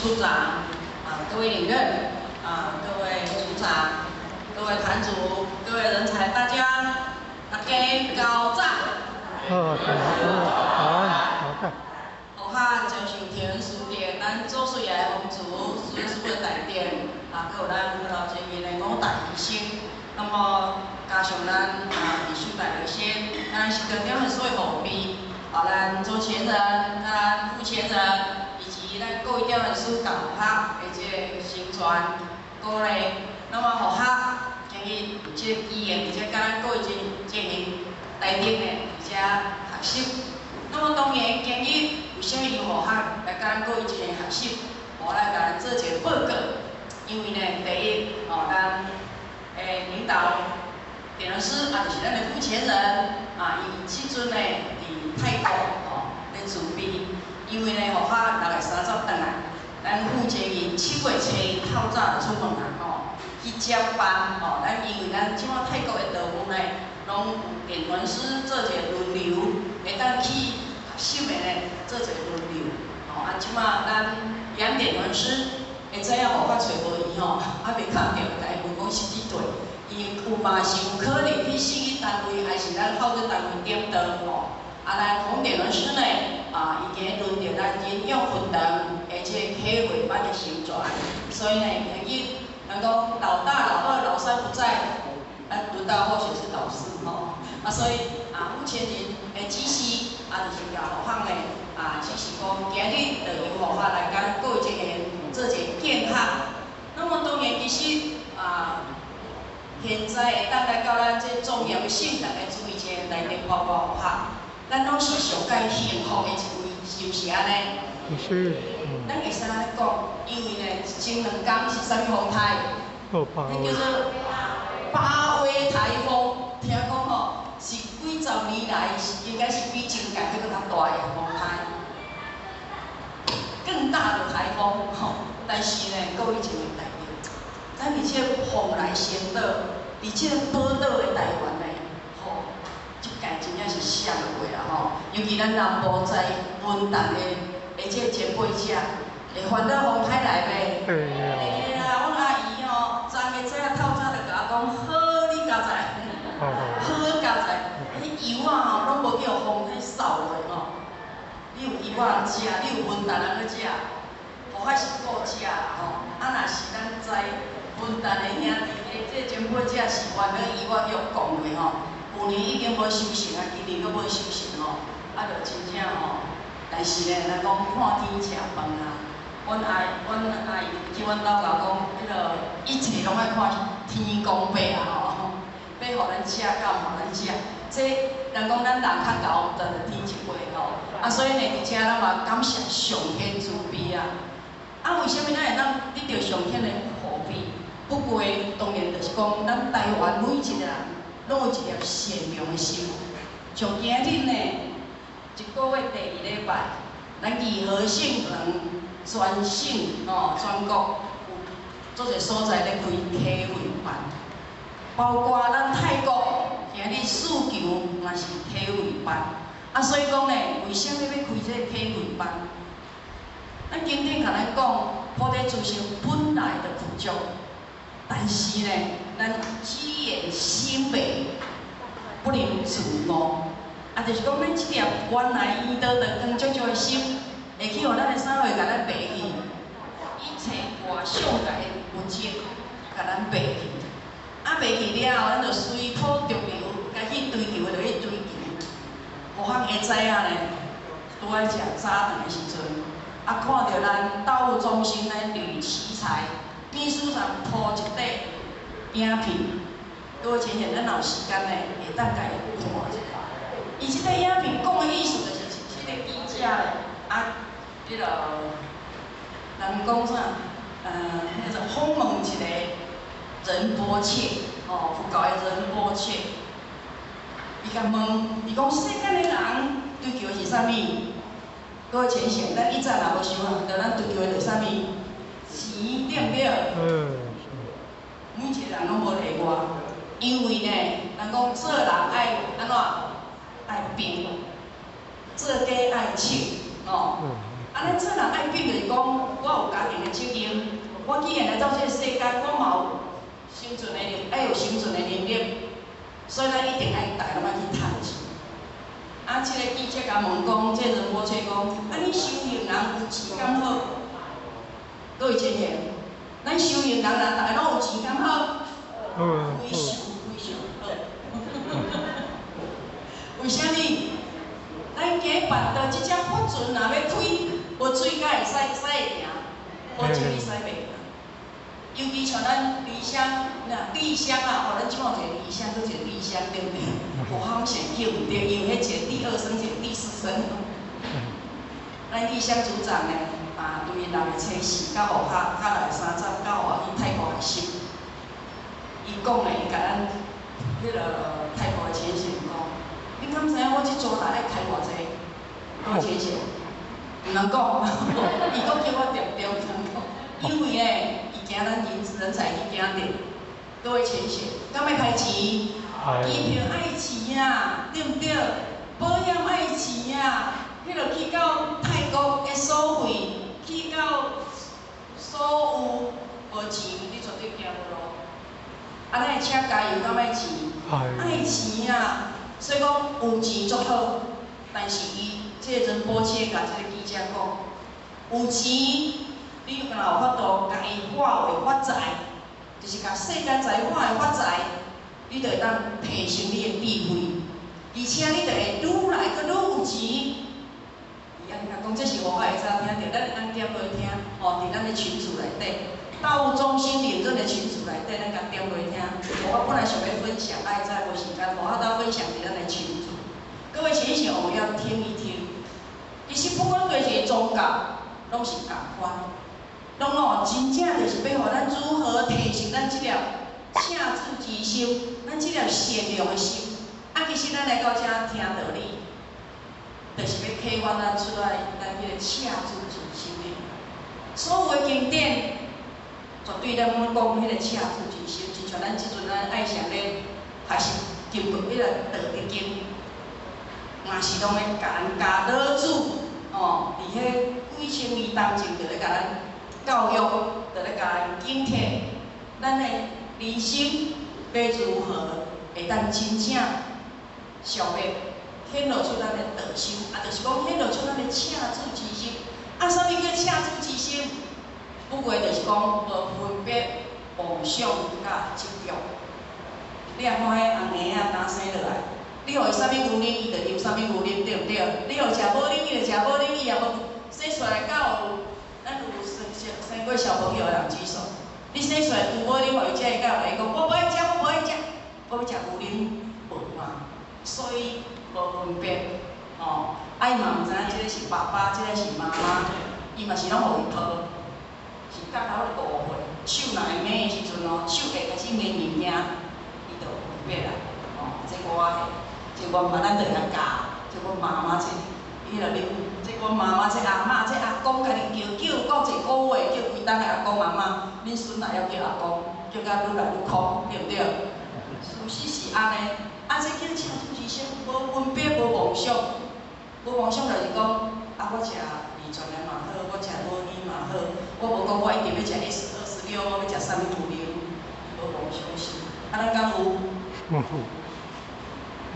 處長，啊，各位領任，啊，各位組長，各位團組，各位人才，大家，大家𠢕早。好，早安，好。我漢張秀田書記，咱祖師爺洪主，主耶穌的大殿，啊，閣有咱輔導前面的五大醫生，那麼加上咱啊秘書大律師，咱是重點的所有後輩，啊，咱主持人、咱副持人，以及咱各位調研師共學的這個宣傳鼓勵，那麼學校今日有這個機緣，而且佮咱各位進進行台頂的而且學習。那麼當然，今日為啥物由學校來佮咱各位進行學習？我來共咱做一個報告。因為呢，第一，哦，咱領導點老師啊，就是咱的負責人啊，伊這陣呢佇泰國吼咧準備，因為呢，學校6月30轉來，咱負責人7月初一透早就出門啊，吼，去接班吼。咱因為咱這馬泰國的道務呢，攏有電傳師做一個輪流，會當去學習的呢，做一個輪流。吼，啊，這馬咱楊點傳師會知影學校揣無伊吼，啊未敲著，共伊問講是佇佗，伊有嘛是有可能去新的單位，還是咱後個單位點到吼。啊，咱洪點傳師呢，啊，伊今日輪著咱仁勇佛堂的這個體會班的宣傳，所以呢，今日人講老大、老二、老三不在，咱輪到或許是老四吼。啊，所以啊，目前人的指示啊，就是共學校呢，啊，只是講今日就由學校來共各位進行做一個見學。那麼當然，其實啊，現在會當來到咱這莊嚴的聖堂來注意者內底包括學校，咱攏是上蓋幸福的一位，是毋是按呢？是。咱會使按呢講，因為呢，前兩工是啥物風颱？彼叫做巴威颱風，聽講吼是幾十年來應該是比前屆閣較大的風颱，更大的颱風吼。但是呢，各位一個代誌，咱佇這個蓬萊仙島，佇這個寶島的台灣呢，吼，這屆真正是摔過啦吼。尤其咱南部在文旦的這個前輩者，會煩惱風颱來袂？會啦，阮阿姨吼，昨日早透早就共我講，好你佳哉，好佳哉，彼油仔吼攏無叫風颱掃落吼。你有油仔食，你有文旦通去食，予較是顧食啦吼。啊，若是咱知文旦的兄弟的這個前輩者是煩惱油仔叫降落吼。舊年已經無收成啊，今年閣無收成吼，啊，就真正吼。但是呢，咱講看天食飯啊。阮阿姨去阮兜共講，彼個一切攏愛看天公伯啊吼，欲予咱食敢毋予咱食。這人講咱人較𠢕，毋知著天一杯吼。啊，所以呢，佇遮咱嘛感謝上天慈悲啊。啊，為啥物咱會當得著上天的護庇？不過當然就是講，咱台灣每一個人攏有一粒善良的心。像今日呢，一個月第二禮拜，咱義和聖堂全省吼全國有足濟所在咧開體會班，包括咱泰國今日四球嘛是體會班。啊，所以講呢，為啥物欲開這個體會班？咱經典共咱講，菩提自性本來就具足，但是呢，咱只緣心未，不能自悟。啊，就是講咱這粒原來應得的光矚矚的心，會去予咱的啥貨共咱迷去，一切外相界的物質，共咱迷去。啊，迷去了後，咱就隨波逐流，該去追求的就去追求。予咱會知影呢，拄愛食早頓的時陣，啊，看著咱道務中心咱呂奇才秘書長鋪一塊影片，各位淺顯，咱若有時間呢，會當共伊看一下。伊這塊影片講的意思就是，這個記者咧，啊，彼個人講啥？彼個訪問一個仁波切，吼，佛教的仁波切。伊共問，伊講世間的人追求的是啥物？各位淺顯，咱以前若無想啊，著咱追求的是啥物？錢對毋對？嗯。每一個人攏無例外，因為呢，人講做人愛按怎？愛平，做雞愛銃，吼。啊，咱做人愛緊就是講，我有家庭的責任。我既然來到這個世間，我嘛有生存的能，愛有生存的能力，所以咱一定愛逐家攏愛去趁錢。啊，這个記者共問講，這個仁波切講，啊，你修行人有錢敢好？各位親兄，咱修行人若逐家攏有錢敢好？非常非常好。為啥物？咱行辦道，這隻法船若欲開，無水敢會使使會行？無水你使袂行。尤其像咱離鄉，那離鄉啊，吼，咱這擺有一個離鄉，閣一個離鄉，對毋對？我好像叫毋對，因為彼一個第二聲，一個第四聲。咱麗鄉組長呢，啊，對6月初4到五下，較6月30到五去泰國學習。伊講的，伊共咱彼个泰國的淺顯講，你敢知影我這組來愛開偌濟？多淺顯？毋通講，伊閣叫我恬恬毋通講，因為呢，伊驚咱人才去驚著。各位淺顯，敢欲刣錢？機票愛錢啊，對毋對？保險愛錢啊，彼个去到泰國的所費，去到所有無錢，你絕對行無路。啊，咱的車加油敢愛錢？愛錢啊！所以講有錢足好，但是伊這個仁波切共這个記者講，有錢你若有法度共伊化為發財，就是共世間財化為發財，你就會當提升你的智慧，而且你就會愈來閣愈有錢。伊按呢共講，這是我會早聽著，咱會當點落聽，吼，佇咱的群組內底，道務中心領論的群組內底，咱共點落聽。我本來想欲分享，愛在無時間，無法度分享佇咱的群組。各位淺顯，我們要聽一聽。其實不管對一个宗教，攏是仝款，攏哦，真正就是欲予咱如何提升咱這粒赤子之心，咱這粒善良的心。啊，其實咱來到遮聽道理，就是欲啟發咱出來，咱彼个赤子之心的。所有的經典，絕對咧攏講彼个赤子之心，親像咱這陣咱愛上咧學習經過彼个道德經，嘛是攏咧共咱教老子，哦，佇彼幾千年當前，就咧共咱教育，就咧共咱警惕，咱的人生欲如何會當真正消滅，顯露出咱的道心，啊，就是講顯露出咱的赤子之心。啊，啥物叫赤子之心？不過就是講無分別妄想佮執著。你若看彼紅嬰仔剛生落來，你予伊啥物牛奶，伊就啉啥物牛奶，對毋對？你予伊食母奶，伊就食母奶，伊也無生出來敢有，咱有生過小朋友的人舉手。你生出來哺母奶予伊食，伊敢有來講我無愛食，我無愛食，我欲食牛奶，無嘛。所以無分別，吼，啊伊嘛毋知影這个是爸爸，這个是媽媽，伊嘛是攏予伊抱，是到了5歲，手若會摸的時陣哦，手會開始摸物件，伊就有分別啦，吼，這我的，這阮媽咱就會曉教，這阮媽媽這，彼个恁，這阮媽媽，這阿嬤，這阿公，家己叫叫講一個月，叫規冬的阿公阿嬤，恁孫仔猶叫阿公，叫甲愈來愈空，對毋對？事實是按呢，啊，這叫赤子之心，無分別，無妄想，無妄想就是講，啊，我食二傳的嘛好，我食母乳嘛好，我無講我一定欲食 S26，我欲食啥物牛奶，無妄想心。啊，咱敢有？有。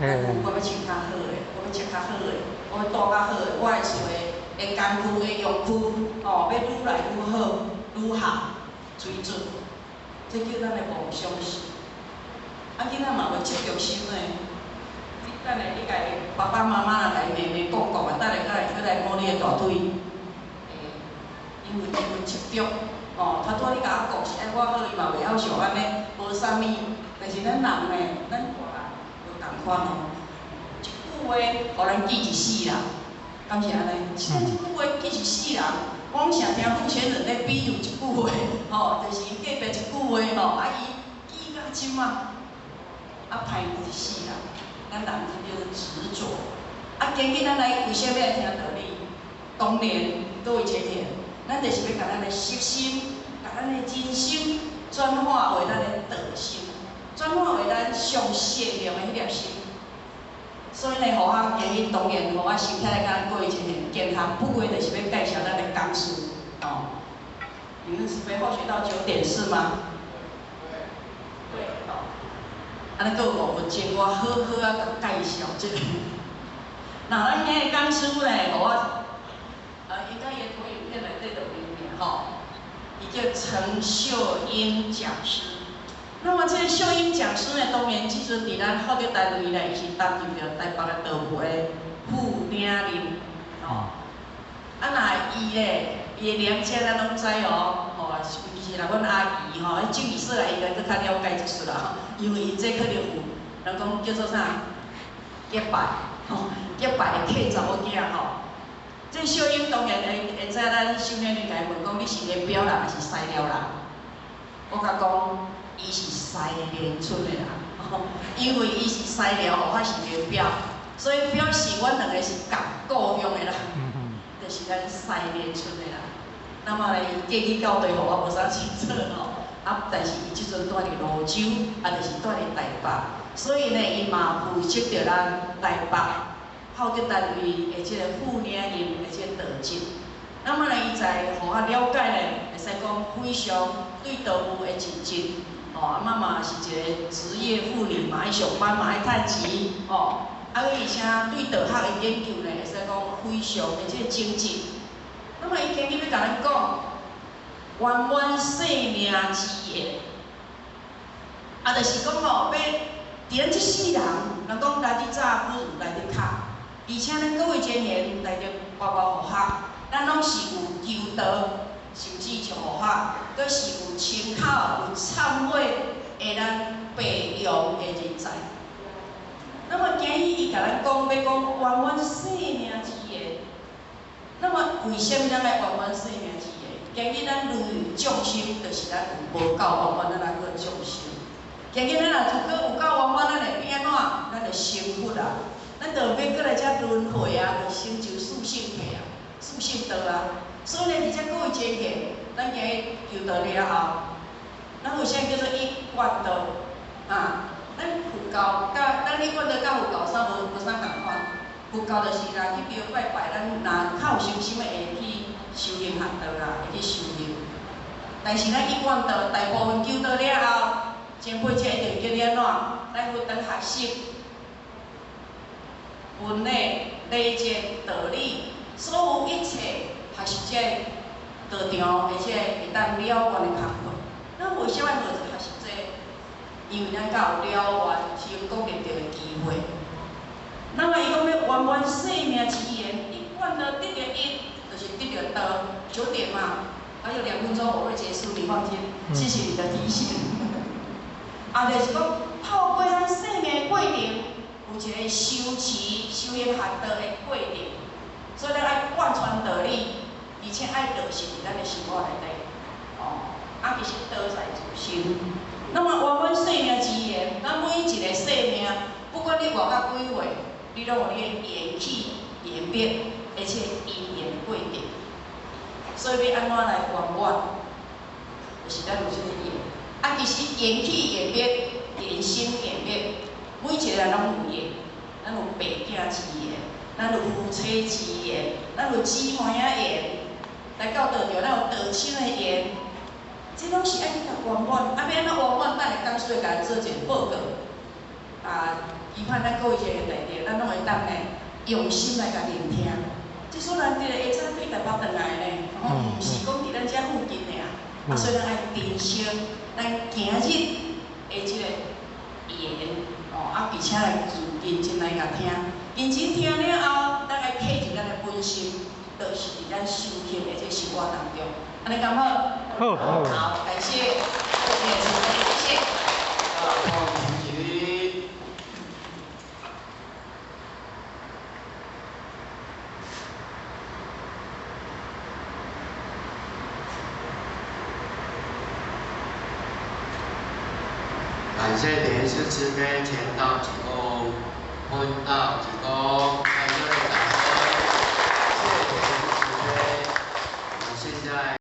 我欲穿較好的，我欲食較好的，我欲住較好的，我的厝的的工具的用具，哦，欲愈來愈好，愈合水準，這叫咱的妄想心。啊，囡仔嘛無執著心呢。你等下你共伊爸爸媽媽若共伊罵罵講講啊，等下閣來閣來摸你的大腿，欸，因為執著，哦，拄拄你共我講是愛我好，伊嘛袂曉想按呢，無啥物。但是咱人呢，咱大人無仝款哦。一句話，予咱記一世人，敢是按呢？這句話記一世人，我攏常聽有錢人咧比喻一句話，吼，就是伊隔壁一句話吼，啊伊記到這馬，啊歹一世人，咱人就叫做執著。啊，今日咱來為啥物來聽道理？當然，各位前提，咱就是欲共咱的色心，共咱的真心轉化為咱的道心，轉化為咱上善良的彼粒心。所以呢，予我今日當然予我想起來，佮各位前贤健學，不過就是欲介紹咱的講師，哦。你們是被後學到9點是嗎？對，哦。按呢閣有5分鐘，我好好啊共介紹這個。那咱今日講師呢，予我，應該伊投影片內底就有伊名吼，伊叫陳秀英講師。那麼這個秀英講師呢，當然這陣佇咱福德單位呢，伊是擔任著台北的道務的副主任，吼。啊，若伊咧，伊的年紀咱攏知哦，吼，尤其是若阮阿姨吼，彼種意思來應該閣較了解一絲啦吼，因為𪜶這可能有人講叫做啥結拜，吼，結拜的契查某囝吼。這秀英當然會會知咱秀英你共伊問講你是蓮表人抑是西寮人？我共講，伊是西蓮村的人，吼，因為伊是西寮，我是蓮表，所以表示阮兩个是仝故鄉的人，就是咱西蓮村的人。那麼咧，伊嫁去到佗，我無啥清楚吼。啊，但是伊這陣住佇蘆洲，啊，就是住佇台北，所以呢，伊嘛負責著咱台北福德單位的這個副主任的這個道職。那麼呢，伊在予我了解呢，會使講非常對道務的盡職，吼，啊，媽媽是一個職業婦女嘛，愛上班嘛愛趁錢，吼，啊，而且對道學的研究呢，會使講非常的這個精進。那麼伊今日欲共咱講圓滿生命之緣，啊，就是講吼，欲佇咱這世人，人講來得早不如來得較，而且咱各位青年來著跋跋佛學，咱攏是有求道，甚至像佛學，閣是有親口有懺悔的咱培養的人才。那麼今日伊共咱講，欲講圓滿生命之緣。那麼為啥物咱愛圓滿生命之緣？今日咱類眾生，就是咱有無夠圓滿，咱來閣眾生。今日咱若如果有夠圓滿，咱會變按怎？咱會成佛啊！咱就毋免閣來遮輪迴啊，就成就四聖諦啊、四聖道啊。所以呢，佇遮各位前賢，咱今日求道了後，咱為啥叫做一貫道？啊，咱佛教佮咱一貫道佮佛教啥無無啥仝款。佛教就是若去廟拜拜，咱若較有信心的會去修行學道啦，會去修行。但是咱一貫道大部分求道了後，前輩者一定叫你按怎？來佛堂學習文理、禮節、道理，所有一切學習這個道場，而且會當了願的工課。咱為啥物愛學習這個？因為咱才有了願成功立道的機會。那麼伊講欲圓滿生命之緣，一貫道得著一，就是得著道。9點嘛，還有2分鐘我會結束，你放心。謝謝你的提醒。啊，就是講透過咱生命的過程，有一個修持、修行學道的過程，所以咱愛貫穿道理，而且愛落實佇咱的生活內底。哦，啊，其實道在自身。那麼圓滿生命之緣，咱每一個生命，不管你活到幾歲，你攏有你的緣起、緣滅，而且因緣過程。所以欲按怎來圓滿，就是咱有這個緣。啊，其實緣起緣滅、緣生緣滅，每一個人攏有緣。咱有爸囝之緣，咱有夫妻之緣，咱有姊妹仔緣，來到道場，咱有道親的緣。這攏是愛去共圓滿。啊，欲按怎圓滿？等下講師會共咱做一個報告。啊，期盼咱各位這個弟弟，咱攏會當呢用心來共聆聽。這所難得會使對台北轉來呢，吼，毋是講佇咱遮附近的啊。啊，所以咱愛珍惜咱今日的這個緣，哦，啊，而且來認真來共聽，認真聽了後，咱愛契入咱的本心，就是佇咱修行的這個生活當中。按呢敢好？好。好，感謝，謝謝。感謝蓮師慈悲，前道濟公，分道濟公，感謝。